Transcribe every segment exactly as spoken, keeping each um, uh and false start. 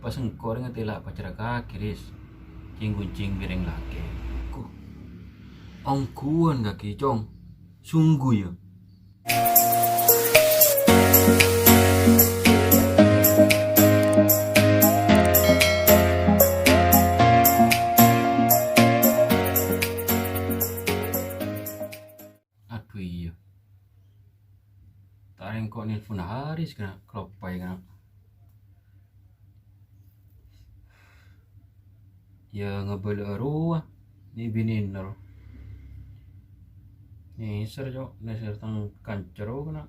Pas engko' rèng tèla' pacerra kakè, Ris. Cèng-koncèng bi' rèng lakè'. Ku. Ongghuwân kakè, Cong. Sunggu, yâ. Adhu, iyâ. Ta' rèng ko' nelpon Haris kana', kaloppaè kana'. Yâ, ngabâlâ'â rowa, nè' binèna ro. Nèser, Cong, nèser tang kanca ro kana'.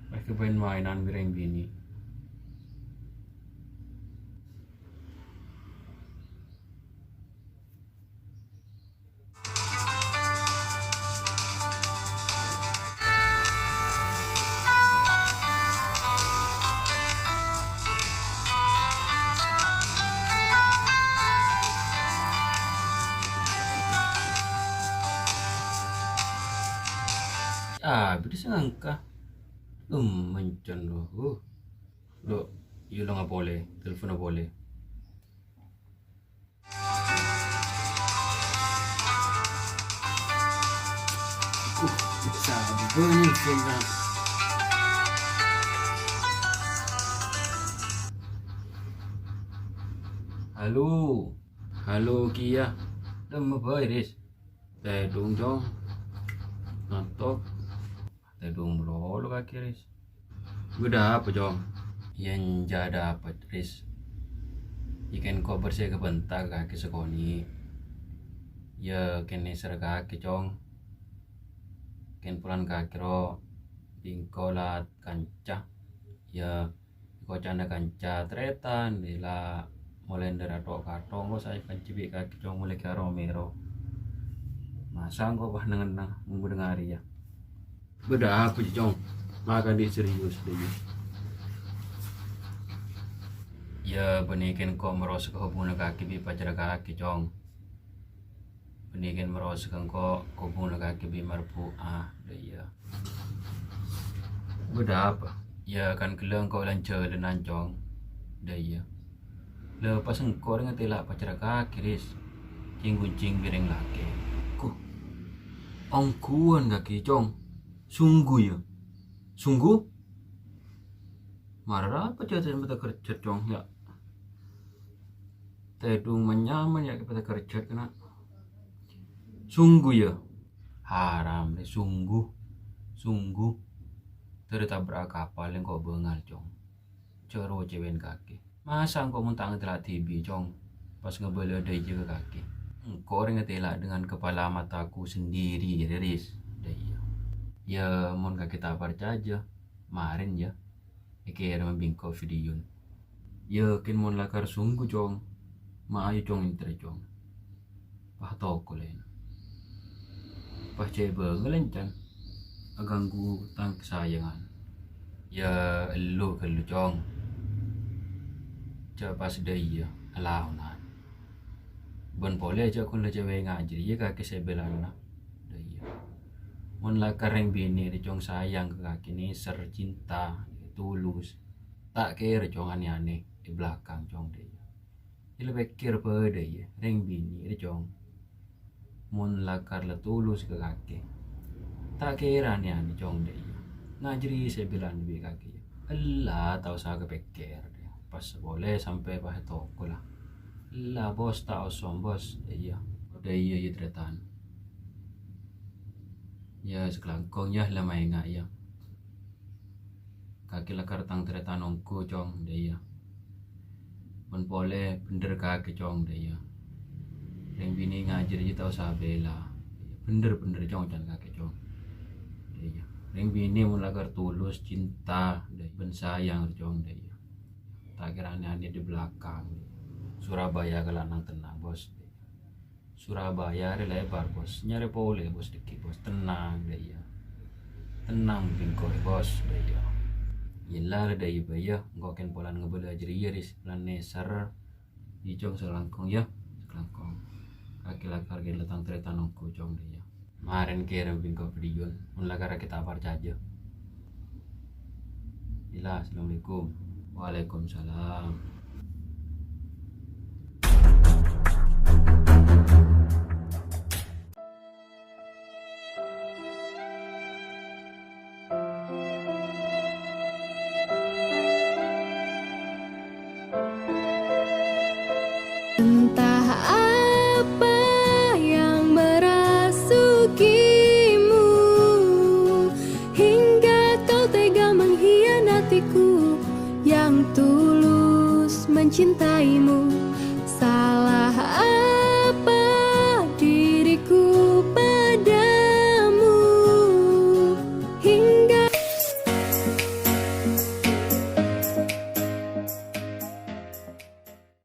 Pas kabin-maènan bi' rèng binè'. Ah, bâdâ sè ngangka. Em, mencen, loh. Uh. Lo, yâ lo ngapolè, telponna polè. Uh, bisa bâbâna, Cong. Halo. Halo, Kiya. Dâmma bhâi, Ris? Tèdung, Cong. Ngantok. Tèdung malolo kakè, Ris. Bâdâ apa, Cong? Yâ, enjâ' dâpa', Ris. Yâ, kèng ko' bersè kabânta kakè sakonè'. Yâ, kèng nèser kakè, Cong. Kèng polana kakè ro bi' engko' la kanca. Yâ, koca'na kanca tarètan, la molaè dâri ato'-kato', engko' saè kanca bi' kakè, Cong, molaè karo mèro. Masa engko' pas neng-enneng, mon bâdâ ngarè, yâ. Bâdâ apa, Cong? Maka andi' serius, dâ' iyâ. Yâ, bânnè kèng ko' marosa ka hubunganna kakè bi' pacarra kakè, Cong. Bânnè kèng marosa ka engko' hubunganna kakè bi' Marbu'ah, dâ' iyâ. Bâdâ apa? Yâ, kan ghellâ' engko' lan-jhâlânan, Cong. Dâ' iyâ. La pas engko' rèng tèla' pacarra kakè, Ris. Cèng-koncèng bi' rèng lakè'. Ku. Ongghuwân kakè, Cong. Sunggu, yâ? Sunggu? Mara apa jhâ' ta' pètè kerjhât, Cong, yâ? Tèdung man-nyaman, yâ, pètè kerjhât kana'. Sunggu, yâ? Haram, lè, sunggu. Sunggu. Dâri tabra'a kapal engko' bângal, Cong. Jhâ' ro cèwèn kakè. Masa engko' mon ta' ngatèla' dhibi', Cong, pas ngabâlâ dâ' iyâ ka kakè? Engko' rèng ngatèla' dengan kepala mataku sendiri, Ris. Dâ' iyâ. Yâ, mon kakè ta' parcajâ, marèn, yâ. Èkèrèm bi' engko' videona. Yâ, kèng mon lakar sunggu, Cong. Ma' ayu, Cong, èntar, Cong. Pas toko lèn. Pas cè' bângal èncèn. Aganggu tang kasayangan. Yâ, ellu ghâllu, Cong. Jhâ' pas dâ' iyâ, alaonan. Bân polè jhâ' ghun la cèwèngnga jârèya kakè sè bellâna. Dâ' iyâ. Mon lakar rèng binè' rè, Cong, sayang ka kakè, nèser, cinta, tulus. Ta' kèra, Cong, anè-anè è bâlâkang, Cong, dâ' iyâ. Ella pèkkèr bâdâ, yâ, rèng binè' rè, Cong. Mon lakar la tulus ka kakè. Ta' kèra anè-anè, Cong, dâ' iyâ. Ngajhâri sè bellâna bi' kakè, yâ. Ella ta' osa kapèkkèr, yâ. Pas polè sampè' pas è toko la. Ella, Bos, ta' osom, Bos, dâ' iyâ. Dâ' iyâ, yâ, tarètan. Yâ, sakalangkong, yâ, la maènga', yâ. Kakè lakar tang tarètan ongghu, Cong, dâ' iyâ. Bân polè bhendher kakè, Cong, dâ' iyâ. Rèng binè' ngajhâr jiyâ ta' osa bella. Bhendher-bhendher, Cong, can kakè, Cong. Dâ' iyâ. Rèng binè' mon lakar tulus cinta, dâ' iyâ, bân sayang, Cong, dâ' iyâ. Ta' kèra anè-anè di belakang. Surabaya kala nang tennang, Bos. Surabaya arè lèbâr, Bos. Nyarè polè, Bos, dhâggi', Bos. Tennang, dâ' iyâ. Tennang bi' engko', Bos, dâ' iyâ. Ella, dâ' iyâ, bâi, yâ. Engko' kèng polana ngabâlâ jârèya, Ris. Polana nèser. Yâ, Cong, sakalangkong, yâ. Sakalangkong. Kakè lakar kèng la tang tarètan ongghu, Cong, dâ' iyâ. Marèn kèrèm bi' engko' videona. Mon lakar kakè ta' parcajâ. Ella, assalamualaikum. Waalaikumsalam. Entah apa yang merasukimu, hingga kau tega mengkhianatiku yang tulus mencintaimu.